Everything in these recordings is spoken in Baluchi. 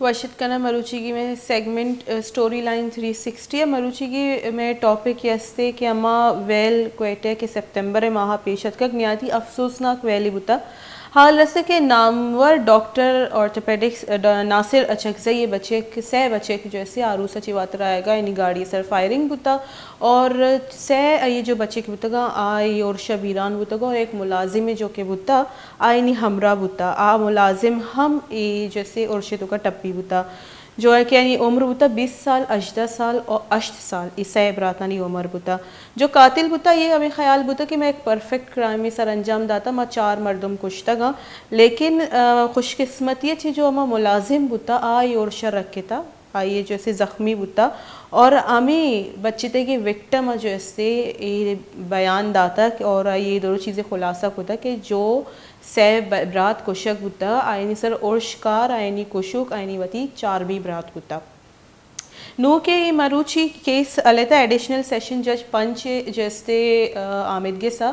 وش اتک کناں مروچیگی مئے سیگمنٹ، اے، اسٹوری لائن تھری سکسٹی ءَ۔ مروچیگی مئے ٹاپک اے استے کہ ہما ویل کوئٹہ کہ سپتمبر ءِ ماہ ءَ پیش اتکگ، نہایتی افسوسناک ویلے بوتگ۔ حال رسے کہ نامور ڈاکٹر آرتھوپیڈکس، اے، ڈا-، ناصر اچکزئی ءِ بچک، سئے بچک جو استے آروس ءَ چہ واتر آیگ ءَ آیانی گاڑی ءِ سر فائرنگ بوتگ اور سئے آئی جو بچک بوتگاں، آئی ارش ءَ بیران بوتگ اور ایک ملازمے جو کہ بوتگ، آیانی ہمراہ بوتگ۔ آ ملازم ہم اے جو استے ارش ءِ توکا ٹپی بوتگ۔ جو ہے کہ آیانی عمر بوتگ بیست سال، ہژدہ سال اور ہشت سال، اے سئے براتانی عمر بوتگ۔ جو قاتل بوتگ، اے ہمے خیال بوتگ کہ مئے یک پرفیکٹ کرائمے سر انجام داتگ، ما چار مردم کشتگاں، لیکن، آ، خوش قسمتی ءَ چہ جو ہما ملازم بوتگ، آ اے ارش ءَ رکتگ۔ آئی ءَ جو استے زخمی بوتگ اور ہمے بچتگیں وکٹم ءَ جو استے اے بیان داتگ اور آئی ءَ اے درو چیزے خلاصہ کتگ کہ جو سئے ب-، برات کشگ بوتگ، آیانی سر ارش کار، آیانی کشوک، آیانی وتی چارمی برات بوتگ۔ نوں کہ اے مروچی کیس ہلتگ، ایڈیشنل سیشن جج پنچ ءِ جو استے، آ، آمدگس ءَ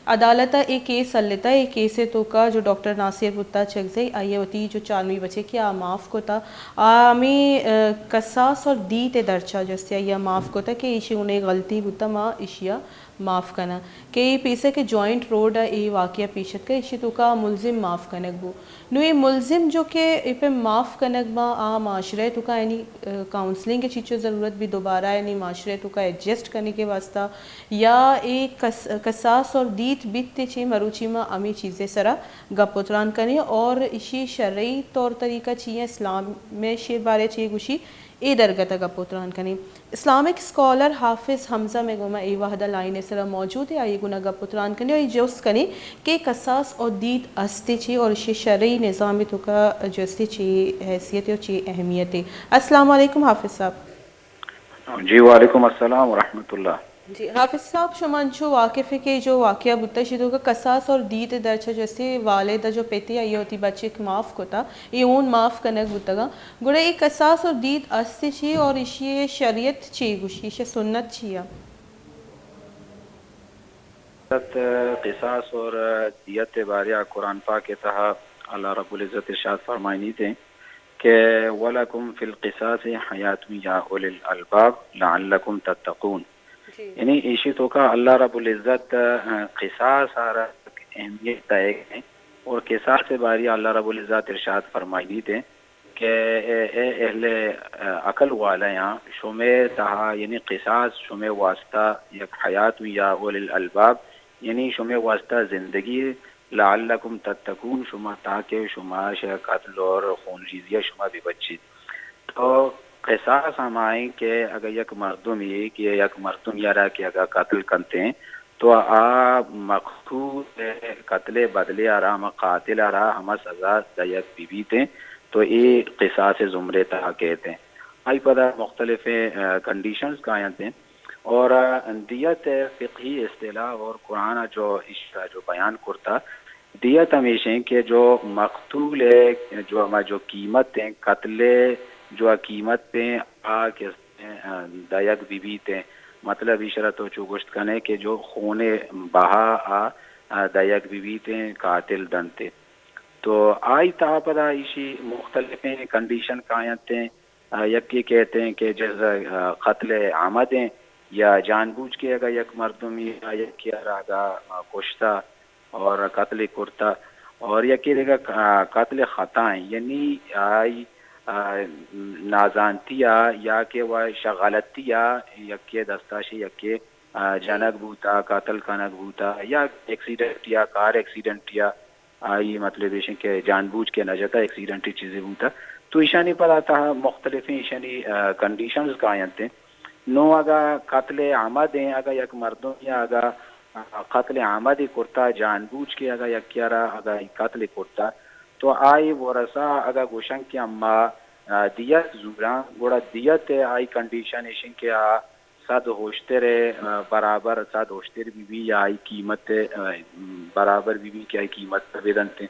عدالت ءَ اے کیس ہلتگ۔ اے کیس ءِ توکا جو ڈاکٹر ناصر بوتگ اچکزئی، آئی ءَ وتی جو چارمی بچکے آ معاف کتگ۔ آ ہمے، آ، کساس اور دیت ءِ درچا جو استے آئی ءَ معاف کتگ کہ ایشی گون ءَ غلطی بوتگ، ما ایشی ءَ معاف کناں۔ کہ اے پیسر کہ جوائنٹ روڈ ءَ اے واقعہ پیش اتکگ، ایشی توکا ملزم معاف کنگ بوت۔ نوں اے ملزم جو کہ اے پہ معاف کنگ باں، آ معاشرہ ءِ توکا یعنی، آ، کاؤنسلنگ ءِ چیچو ضرورت بی، دوبارہ یعنی معاشرہ ءِ توکا ایڈجسٹ کنگ ءِ واسطہ، یا اے کس-، کساس اور دیت بیت ءِ چہ مروچی ما ہمے چیز ءِ سرا گپ و تران کنیں اور ایشی شرعی طور طریقہ چی ایں، اسلام ءِ ایشی بارے چی گوشی، اے درگت ءَ گپ و تران کنیں۔ اسلامک اسکالر حافظ حمزہ مئے گوما اے وہد ءَ لائن ءِ سرا موجود ایں، آئی ءِ گونا گپ و تران کنیں، آئی ءَ جست کنیں کہ کساس اور دیت استے چی اور ایشی شرعی نظام ءِ توکا جو استے چی حیثیت ءِ اور چی اہمیت ءِ۔ السلام علیکم حافظ صاحب۔ جی، وعلیکم السلام ورحمۃ اللہ۔ جی حافظ صاحب، شما انچو واقف ئے کہ جو واقعہ بوتگ، ایشی توکا کساس اور دیت ءِ درچا جو استے والد ءَ جو پت ئے، آئی ءَ وتی بچک معاف کتگ، اے ہون معاف کنگ بوتگاں۔ گڑا اے کساس اور دیت استے چی اور ایشی شریعت چی گوشی، ایشی سنت چی ایں؟ قصاص اور دیت ءِ بارے ءَ قرآن پاک ءِ تہا اللہ رب العزت ارشاد فرمائینیت ایں کہ وَلَكُمْ فِي الْقِصَاصِ حَيَاةٌ يَا أُولِي الْأَلْبَابِ لَعَلَّكُمْ تَتَّقُونَ۔ جی۔ یعنی ایشی توکا اللہ رب العزت، آ، قصاص ءَ را اہمیت دئیگ ایں اور قصاص ءِ بارے ءَ اللہ رب العزت ارشاد فرمائینیت ایں کہ اے، اے اہل، آ، عقل والیاں، شمئے تہا یعنی قصاص شمئے واسطہ یک حیاۃ یا اولی الالباب، یعنی شمئے واسطہ زندگی، لعلکم تتقون، شما تاکہ شما شہ قتل اور خونریزی ءَ شما بہ بچیت۔ تو قصاص ہما ایں کہ اگہ یک مردمے کہ یک مردمے ءَ را کہ اگہ قتل کنت ایں تو آ مقتول ءِ قتل ءِ بدلے ءَ را ہما قاتل ءَ را ہما سزا دئیگ بہ بیت ایں، تو اے قصاص ءِ زمرے ءِ تہا کیت ایں۔ آئی پدا مختلفیں، آ، کنڈیشنز کاینت ایں۔ اور، آ، دیت ءِ فقہی اصطلاح اور قرآن ءَ جو ایشی ءَ جو بیان کرتا، دیت ہمیش ایں کہ جو مقتول ءِ جو ہما جو قیمت ایں، قتل ءِ جو قیمت ایں، آ کس، آ، دئیگ بہ بیت ایں۔ مطلب ایشرا تو چو گوشت کن ئے کہ جو خون ءِ بہا آ، آ، دئیگ بہ بیت ایں، قاتل دنت ایں۔ تو آئی تہا پدا ایشی مختلفیں کنڈیشن کاینت ایں۔ آ، یکے کیت ایں کہ جز، آ، قتل عمد ایں یا جان بوجھ کے اگہ یک مردمے یا یکے ءَ را اگہ، آ، کشتا اور قتل کرتا، اور یکے دگہ، آ، قتل خطا ایں، یعنی آئی، آ، نازانتی ءَ یا کہ و شہ غلطی ءَ یکے دستا شہ یکے، آ، جی۔ جنگ بوتا، قتل کنگ بوتا، یا ایکسیڈنٹ یا کار ایکسیڈنٹ یا آئی مطلب ایش کہ جان بوجھ کے نہ جتا، ایکسیڈنٹی چیزے بوتا۔ تو ایشانی پدا تہا مختلفیں ایشانی، آ، کنڈیشنز کاینت ایں۔ نوں اگہ قتل عمد ایں، اگہ یک مردم یا اگہ، آ، قتل عمد کرتا، جان بوجھ کے اگہ یکے ءَ را اگہ قتل کرتا، تو آئی ورثہ اگہ گوشن کہ اما، آ، دیت زوراں، گڑا دیت ءِ آئی کنڈیشن ایش ایں کہ آ صد ہوشتر ءِ، آ، برابر صد ہوشتر بہ بی یا آئی قیمت ءِ، آ، برابر بہ بی کہ آئی قیمت ءَ بدنت ایں۔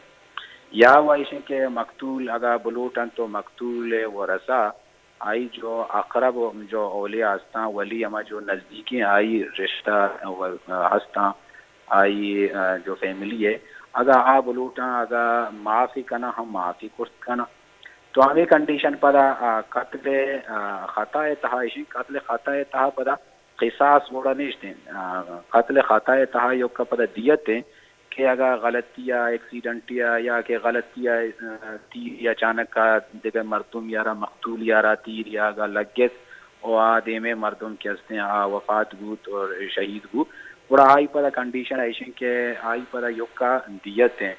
یا و ایش ایں کہ مقتول اگہ بلوٹ انت تو مقتول ءِ ورثہ آئی جو اقرب جو اولیاء ہستاں، ولی ہما جو نزدیکیں آئی رشتہ و، آ، ہستاں، آئی، آ، جو فیملی ءِ، اگہ آ بلوٹاں، اگہ معافی کناں ہم معافی کرت کناں۔ تو ہمے کنڈیشن پدا، آ، قتل، آ، خطا ءِ تہا ایشیں، قتل خطا ءِ تہا پدا قصاص گڑا نیشتیں۔ آ، قتل خطا ءِ تہا یوکا پدا دیت ایں کہ اگا غلطی ءَ، ایکسیڈنٹی ءَ یا کہ غلطی ءَ، آ، تیر یا اچانک ءَ دگہ مردم یارا، مقتول یارا تیر یا اگا لگت و آ دیمے مردم کہ ہستیں آ وفات بوت اور شہید بوت، گڑا آئی پدا کنڈیشن ایشیں کہ آئی پدا یوکا دیت ایں۔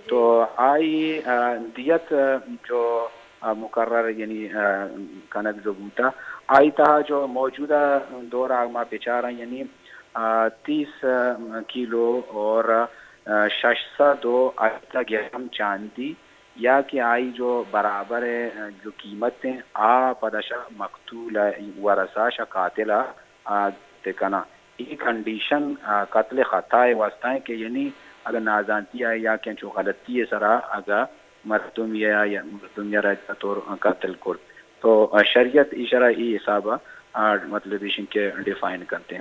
تو آئی، آ، دیت، آ، جو، آ، مقرر یعنی، آ، کنگ جو بوتا، آئی تہا جو موجودہ دور ءَ ما بچاراں یعنی، آ، تیس، آ، کیلو اور، آ، شش سد و ہشت گرام چاندی یا کہ آئی جو برابر ءَ جو قیمت ایں، آ پدا شہ مقتول ءِ ورثہ، شہ قاتل ءَ، آ، تے کناں۔ اے کنڈیشن، آ، قتل خطا ءِ واسطہ ایں کہ یعنی اگہ نازانتی ءَ یا کہ انچو غلطی ءِ سرا اگہ مردم یا، یا مردم یا را طور قتل کرت تو، آ، شریعت ایشرا اے حساب ءَ، آ، مطلب ایشیں کہ ڈیفائن کنت ایں۔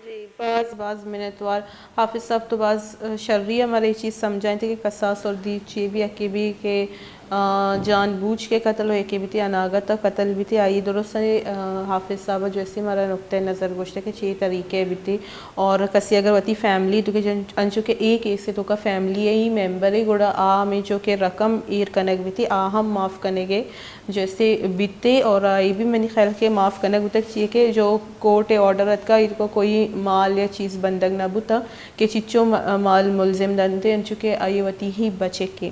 جی، باز، باز منتوار۔ حافظ صاحب تو باز، آ، شری ءَ مارا اے چیز سمجھائینتے کہ قصاص اور دیت چی بی، یکے بی کہ، آ، جان بوجھ کے قتل ہو، یکے بیتی اناگت ءَ قتل بیتی۔ آئی درست ہے، آ، حافظ صاحب جو ایسی مارا نقطہ نظر گوشتے کہ چی طریقے بیتی اور کسی اگر وتی فیملی تو کہ جن-، انچو کہ اے کیس تو کا فیملی ءِ ہی ممبر ہے، گڑا آ ہمیں جو کہ رقم ایر کنگ بیتی، آ ہم معاف کنگے جیسے بیتے اور آئی بھی منی خیال کہ معاف کنگ بوتگ، چیئے کہ جو کورٹ ءِ آرڈر اتکا، ایر کو کوئی مال یا چیز بندگ نہ بوتا کہ چچو م-، مال ملزم دنتے، انچو کہ آئی وتی ہی بچکے۔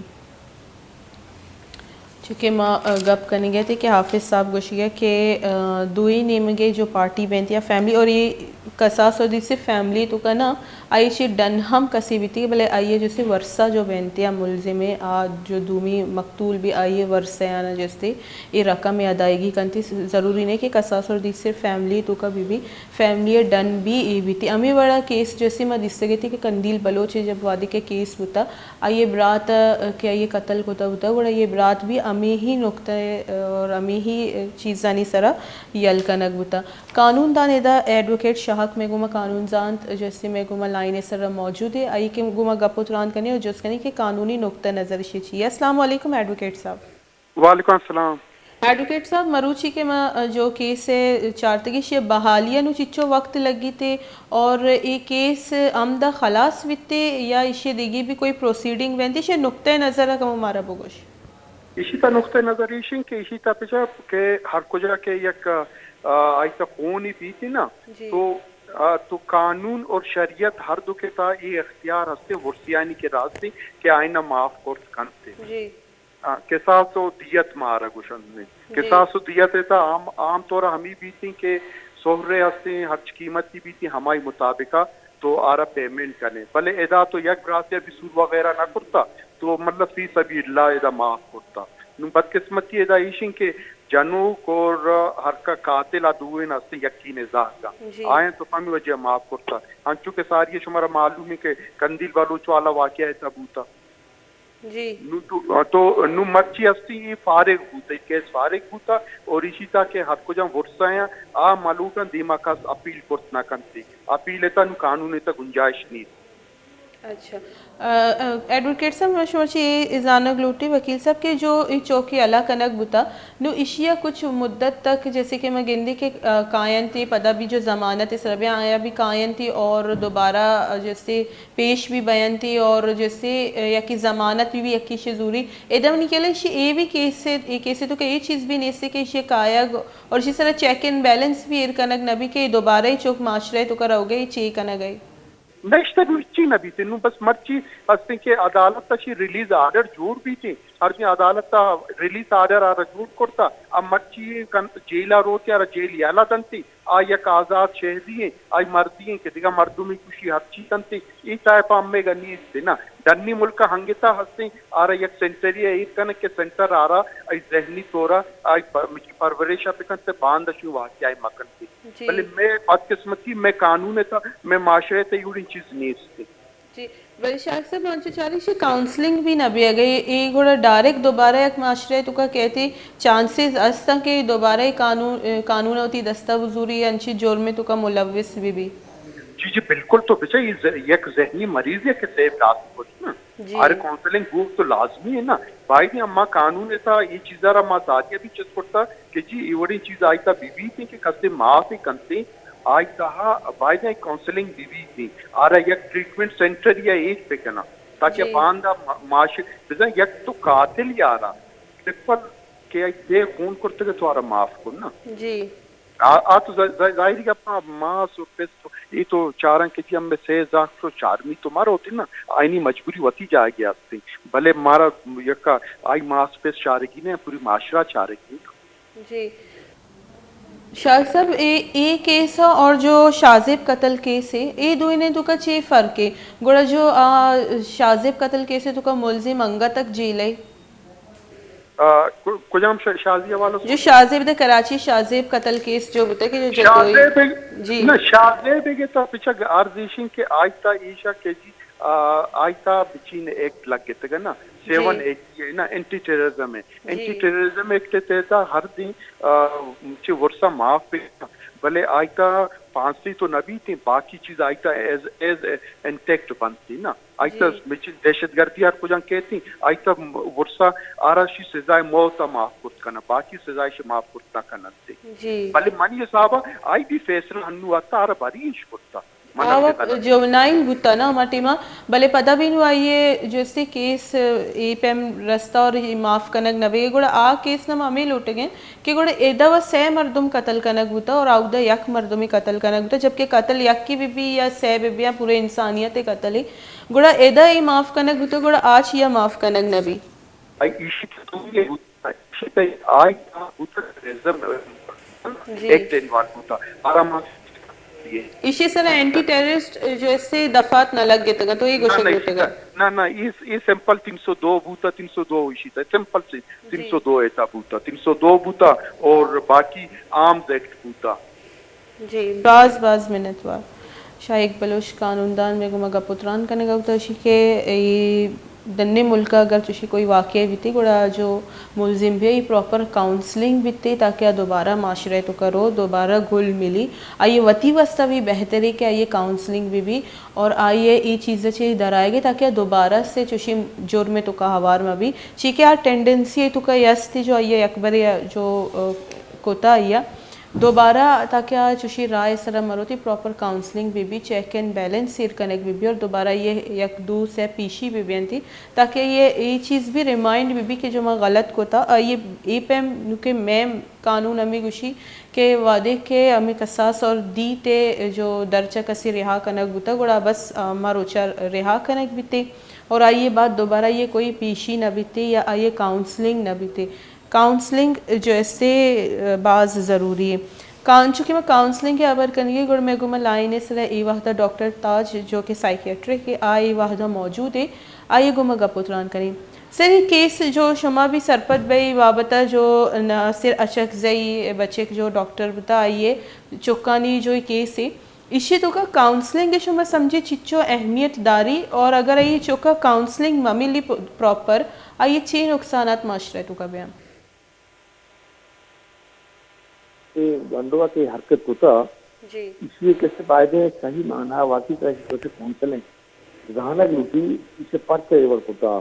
چونکہ ما، آ، گپ کنگے تھے کہ حافظ صاحب گوشگے کہ، آ، دوئی نیمگے جو پارٹی بینتی یا فیملی اور یہ قصاص اور دیت سے فیملی تو کا نا، آئی چی ڈن ہم کسی بیتی، بلے آئی جو سے ورثہ جو بینتی یا ملزم ہے، آ جو دومی مقتول بھی آئی ورثہ یا نا جستے اے رقم ادائیگی کنتی۔ ضروری نہیں کہ قصاص اور دیت سے فیملی تو کا بھی بھی، فیملی ڈن بھی اے بیتی۔ ہمیں بڑا کیس جیسے ما دیستگے تھی کہ قندیل بلوچ جب وادی کے کیس بوتا، آئی برات کہ آئی قتل کتا بوتا، گڑا یہ برات بھی ہمیں ہی نقطہ اور ہمیں ہی چیزانی سرا یل کنگ بوتا۔ قانون دان ادا ایڈووکیٹ شاہک میں گوما قانون زانت جسے میں گوما لائن سر موجود ہے، آئی کہ گوما گپ و تران کنی اور جس کنی کہ قانونی نقطہ نظر شی چی۔ السلام علیکم ایڈووکیٹ صاحب۔ وعلیکم السلام۔ ایڈووکیٹ صاحب، مروچی کہ ما جو کیس ہے چارتگی شی بحالی نو چچو وقت لگی تے اور اے کیس ہمدا خلاص بیتے یا ایشی دیگی بھی کوئی پروسیڈنگ وینتی، شی نقطہ نظر کمو مارا بگوش۔ ایشی تا نقطہ نظر ایشیں کہ ایشی تا پچا کہ ہر کجا کہ یک، آ، آئی تا خونی بیتی نا، جی۔ تو، آ، تو قانون اور شریعت ہر دو کے تا یہ اختیار ہستے ورسیانی کے راستے کہ آئینا معاف کرت کنتے۔ جی۔ آ، قصاص و دیت مارا گوشنت نے۔ جی۔ قصاص و دیت تا عام، عام طور ہمی بیتی کہ سہرے ہستے ہرچ قیمتی بیتی ہمائی مطابقہ تو آرا پیمنٹ کنے۔ بلے ادا تو یک براتے بھی سور وغیرہ نہ کرتا، تو مطلب فی سبیل اللہ ادا معاف کرتا۔ نو بدقسمتی ادا ایشیں کہ جنوک اور ہر کا قاتل آ دوئین ہستے یقین ذات کا۔ جی۔ آئیں تو ہمیں وجہ معاف کرتا۔ انچو کہ ساری شمارا معلوم ہے کہ قندیل بلوچ والا واقعہ ایسا بوتا۔ جی۔ نو تو، تو نو مرچی ہستی یہ فارغ بوتا، یہ کیس فارغ بوتا اور اسی تا کہ ہر کجا ورثہ ہیں، آ ملوٹاں دیما کس اپیل کرت نہ کنتے۔ اپیل تا نو قانون تا گنجائش نہیں۔ اچھا۔ آ، آ، ایڈووکیٹ صاحب، من شما چی اے زانگ لوٹی وکیل صاحب کہ جو اے چوکی الا کنگ بوتا، نو ایشی ء کچھ مدت تک جیسے کہ من گندی کہ، آ، کاینتی پدا بھی جو ضمانت سر بیا آیا بھی کاینتی اور دوبارہ، آ، جیسے پیش بھی بینتی اور جیسے، آ، یکی ضمانت بھی، بھی یکی شی زوری۔ ادا منی خیال ایشی اے بھی کیس ہے، اے کیس ہے تو کہ اے چیز بھی نیستے کہ ایشی کایگ اور ایشی سر چیک اینڈ بیلنس بھی ایر کنگ نہ بھی کہ دوبارہ ہی چوک معاشرہ تو کا رہو گئے، چی کنگ ہے۔ نشتہ نو ہچی نہ بیتے، نو بس مرچی ہستیں کہ عدالت تا شی ریلیز آرڈر جوڑ بیتے، ہر جی عدالت تا ریلیز آرڈر آرا جوڑ کرتا، اب مرچی کن-، جیل آ روتے آرا جیل یلا دنتے، آ یک آزاد شہری ہیں، آئی مردی ہیں کہ دیگا مردمی کشی ہرچی کنتے، ای ٹائپ ہمیں گا نیست نا۔ ڈنی ملک ہنگتا ہستیں، آرا یک سینٹری ایر کنک کہ سینٹر آرا ای ذہنی طورا آئی پر-، مچی پرورش بکنتے، باند شو واقعہ مکنتے۔ جی۔ بلے مئے بدقسمتی، مئے قانون تا، مئے معاشرہ تا ایوڑیں چیز نیست۔ جی، بلے شاہک صاحب، انچو چاری شی کاؤنسلنگ بھی نہ بیگ ء، اے گڑا ڈائریکٹ دوبارہ یک معاشرہ تو کا کہتے چانسز استاں کہ دوبارہ اے قانون، اے قانون وتی دستا بزوری انچی جرم تو کا ملوث بھی بھی۔ جی، جی، بالکل تو بچا، یہ ذ-، یک ذہنی مریض ہے کہ صاحب راست کچھ نا۔ جی۔ آرا کاؤنسلنگ بوگ تو لازمی ہے نا۔ باید اما قانون ءِ تہا اے چیزا را ما ساری ءَ بھی چست کرتا کہ جی اے وڑیں چیز آئی تہا بہ بیت کہ کسے معاف کنتے، آئی تہا باید کاؤنسلنگ بہ بیت، آرا یک ٹریٹمنٹ سینٹر یا ایک بہ کناں تاکہ جی۔ باندا ما-، معاش بزاں یک تو قاتل یارا ٹرپل کہ آئی تے خون کرتگ تو آرا معاف کن نا۔ جی۔ آ، آ تو ظا-، ظا-، ظاہری گپ ءَ ماس و پس و اے تو چاراں کہ جی ہمے سے زاک تو چارمی تو مروت نا، آئینی مجبوری وتی جاگہ ہستی، بلے مارا یکا آئی ماس پس چارگی نے، پوری معاشرہ چارگی۔ جی۔ شاہ صاحب، اے، اے کیس اور جو شاہ زیب قتل کیس ہے، اے دوئینے توکا چے فرق ہے؟ گڑا جو، آ، شاہ زیب قتل کیس ہے توکا ملزم انگا تک جیل ہے؟ آ، ک-، کجام شا-، شازی حوالہ جو سے؟ شاہ زیب دے کراچی شاہ زیب قتل کیس جو بوتا کہ جو شاہ جتوئی۔ زیب، جی۔ نہ، شاہ زیب کے تا پچھا عرض ایشن کہ آئی تا ایشا کہ جی، آ، آئی تا بچین ایکٹ لگ گئے تھے نا، جی۔ سیون ایکٹ یہ نا، اینٹی ٹیررزم ہے۔ جی۔ اینٹی ٹیررزم ایکٹ تحت ہر دن، آ، چہ ورسا معاف پہ، بلے آئی تا پھانسی تو نہ بیتی، باقی چیز آئی تا ایز، ایز انٹیکٹ بنتی نا۔ آئی تا جی۔ مچ دہشت گردی ہر کجا کہتی، آئی تا ورسا آرا شی سزائے موت معاف کرت کنا، باقی سزائے شی معاف کرت نہ کننتے۔ جی۔ بلے منی حسابا آئی بھی فیصلہ ہنو آتا آرا بری اش کرتا۔ من آ ہمے وقت غلط۔ جوونائل بوتا نا ہما ٹیما، بلے پدا بھی نو آئیے جو اسے کیس اے پیم رستا اور اے معاف کنگ نہ بے، گڑا آ کیس نم ہمیں لوٹگیں کہ گڑا ادا و سہ مردم قتل کنگ بوتا اور آودا یک مردمی قتل کنگ بوتا، جبکہ قتل یکی بہ بی یا سہ بہ بی یا پورے انسانیت قتل ہے۔ گڑا ادا اے معاف کنگ بوتا، گڑا آ چیا معاف کنگ نہ بی؟ آئی ایشی تو دومی بوتا، ایشی تو آئی تا بوتا ٹیررزم جی۔ ایکٹ انوالو بوتا۔ آرام ایشی سر اینٹی ٹیررسٹ جو اسے دفعات نہ لگ گئے تگا، تو یہ نہ، گوشگ نہ، لوٹگا۔ نہ، نہ، یہ، یہ سمپل تین سو دو بوتا، تین سو دو ایشی تا، سمپل سے جی۔ تین سو دو ایتا بوتا، تین سو دو بوتا اور باقی آرمز ایکٹ بوتا۔ جی، باز باز منتوار۔ شاہ ایک بلوچ قانوندان میں گما گپ و تران کنگا ہوتا شی کہ اے دنی ملک اگر چوشی کوئی واقعہ بیتی گڑا جو ملزم بھی ہے، پراپر کاؤنسلنگ بیتی تاکہ آ دوبارہ معاشرہ تو کرو، دوبارہ گل ملی۔ آئی وتی واسطہ بھی بہتر ہے کہ آئی کاؤنسلنگ بھی بھی اور آئی اے چیز چے درائے گے تاکہ آ دوبارہ سے چوشی جرم تو کا ہوار ما بھی۔ چی کہ آ ٹینڈنسی تو کا یستی جو آئی یک برے جو، آ، کوتا آئی دوبارہ تاکہ آ چوشی راہ ءِ سرا مروتی، پراپر کاؤنسلنگ بہ بی، چیک اینڈ بیلنس سیر کنگ بہ بی اور دوبارہ یہ یک دو سے پیشی بہ بینتی تاکہ یہ اے چیز بھی ریمائنڈ بہ بی کہ جو ما غلط کوتا، آ، یہ اے پیم نو کہ میں قانون ہمیں گوشی کہ وعدے کہ ہمیں کساس اور دی تے جو درچہ کسی رہا کنگ بوتا گڑا بس، آ، ما روچا رہا کنگ بیتے اور آئیے بعد دوبارہ یہ کوئی پیشی نہ بیتے یا آئیے کاؤنسلنگ نہ بیتے۔ کاؤنسلنگ جو اسے باز ضروری ہے۔ کان-، چونکہ میں کاؤنسلنگ کے ہبر کنگی گڑ میں گما لائن سرا اے وحدہ ڈاکٹر تاج جو کہ سائیکیٹرک ہے، آ اے وحدہ موجود ہے، آئیے گما گپ و تران کنی۔ سر، یہ کیس جو شما بھی سرپد بئی بابت جو ناصر اچکزئی بچک جو ڈاکٹر بتا آئیے چکانی جو یہ کیس ہے، ایشی توکا کاؤنسلنگ شما سمجھے چچو اہمیت داری اور اگر ای چوکا کاؤنسلنگ مہ ملی پ-، پراپر، آئی چی نقصانات معاشرہ توکا بیاں؟ اے گونڈوا کہ حرکت کتا، جی۔ ایشی کسے بایدیں صحیح معنی واقعی کا ایشی کسے کاؤنسلنگ زانگ لوٹی، ایشی پرچہ ایوڑ کتا۔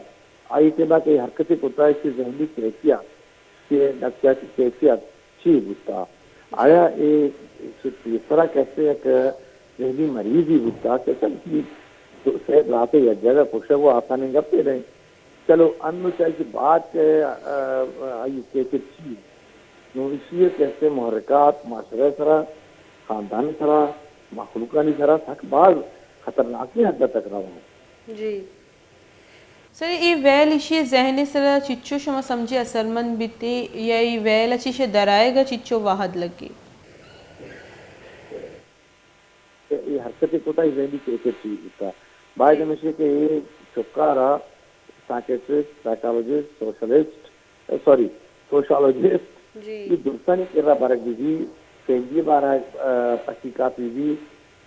آئی ٹیما کہ حرکت کتا، ایشی ذہنی کیفیت، کہ نفسیاتی کیفیت چی بوتا؟ آیا اے پیسرا کسے یک ذہنی مریضی بوتا کہ اصل کی تو سے برات یک جگہ کشگ و آسانیں گپے نہیں۔ چلو، انو چاہیے کہ بات کہ، آ، آ، آئی کیفیت چی؟ نو ایشی کسے محرکات معاشرہ سرا، خاندان سرا، مخلوقانی سرا سک باز خطرناکیں حد تک رواں۔ جی۔ سر، اے ویل ایشی ذہن سرا چچو شما سمجھے اثرمند بیتے یا اے ویل چیشے درائے گا چچو واحد لگے؟ اے حرکت کوتا ای ذہنی کیفیت چی بوتا؟ باید جی۔ ہمیشہ کہ اے چکارا سائیکیٹرسٹ، سائیکالوجسٹ، سوشلسٹ، سوری، سوشالوجسٹ، جی۔ یہ درستانی کرا برگ بی بی، فیملی بارا، آ، تحقیقات بی بی،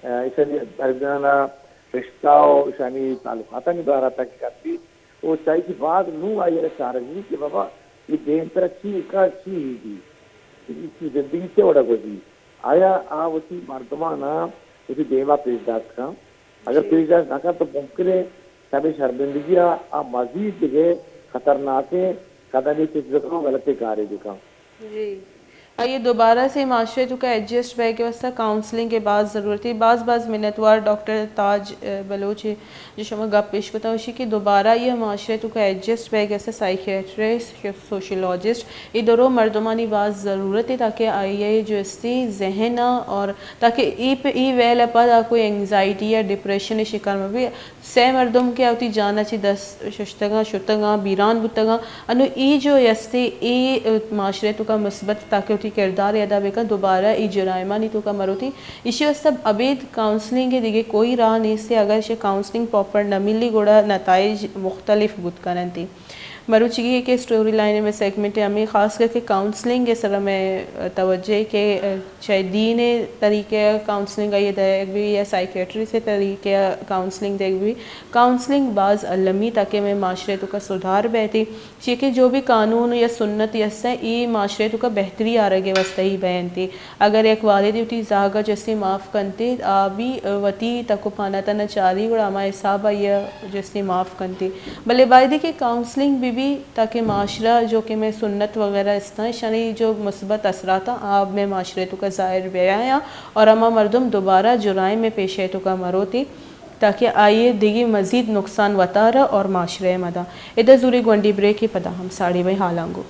آ، ایشانی درمیانا رشتہ و ایشانی تعلقاتانی بارا تحقیقات بی۔ او چاہی کہ بعد نو آئی را چارگی کہ بابا یہ دیم ترا چی کا چی ہی دی۔ یہ چی زندگی چے وڑا گوزی۔ آیا آ وتی مردمانا وتی دیما پیش داشت کن؟ اگر جی۔ پیش داشت نہ کن تو ممکن ہے شب شرمندگی ءَ آ مزید دگہ خطرناکیں قدمے چست بکن، غلطیں کارے بکن۔ جی۔ آئی ءَ دوبارہ سے معاشرے توکا ایڈجسٹ بئیگ ءِ واستہ کاؤنسلنگ ءِ باز ضرورت ہے۔ باز باز منتوار ڈاکٹر تاج، ءَ، بلوچ ءَ جو شما گپ پیش کتا، اشی کہ دوبارہ آئی ءَ معاشرے توکا ایڈجسٹ بئیگ ءِ واستہ سائیکیٹرسٹ، سوشیولوجسٹ، اے درو مردمانی باز ضرورت ہے تاکہ آئی ءِ جو استی ذہن ءَ اور تاکہ ای پہ ای ویل ءَ پد آ کوئی اینگزائٹی یا ڈپریشن ءِ شکار مہ بی۔ سئے مردم کہ وتی جان ءَ چہ دست ششتگاں، شتگاں، بیران بوتگاں، انوں ای جو استی ای معاشرے توکا مثبت تاکہ وتی کردار ءَ ادا بکن، دوبارہ ای جرائمانی توکا مروتی۔ ایشی واستہ ابید کاؤنسلنگ ءِ دگہ کوئی راہ نیست، اگر ایشی کاؤنسلنگ پراپر نہ ملی گڑا نتائج مختلف بوت کننتی۔ مروچیگی ءِ کہ اسٹوری لائن ءِ مئے سیگمنٹ ءَ ہمے خاص کر کہ کاؤنسلنگ ءِ سرا مئے توجہ کہ چاہے دین ءِ طریقے ءَ کاؤنسلنگ آئی ءَ دئیگ بی یا سائیکیٹرسٹ ءِ طریقے ءَ کاؤنسلنگ دئیگ بی، کاؤنسلنگ باز المی تاکہ مئے معاشرے توکا سدھار بیتی، چیا کہ جو بھی قانون یا سنت یسیں ای معاشرے توکا بہتری آرگ ءِ واستہ ہی بینتی۔ اگر یک والدے وتی زاگ ءَ چستی معاف کنتی، آ بھی وتی تک و پہناتاں چاری گڑا ہما حساب آئی ءَ چستی معاف کنتی۔ بلے بایدی کہ کاؤنسلنگ بہ بی تاکہ معاشرہ جو کہ مئے سنت وغیرہ استاں، اشانی جو مثبت اثرات آں، آ مئے معاشرے توکا ظاہر بیایاں اور ہما مردم دوبارہ جرائم ءِ پیشے توکا مروتی تاکہ آئی ءَ دگہ مزید نقصان وتارا اور معاشرہ ءَ مداں۔ ادا زوری گونڈی بریکے، پدا ہم ساڑی بئیں حالاں گوں۔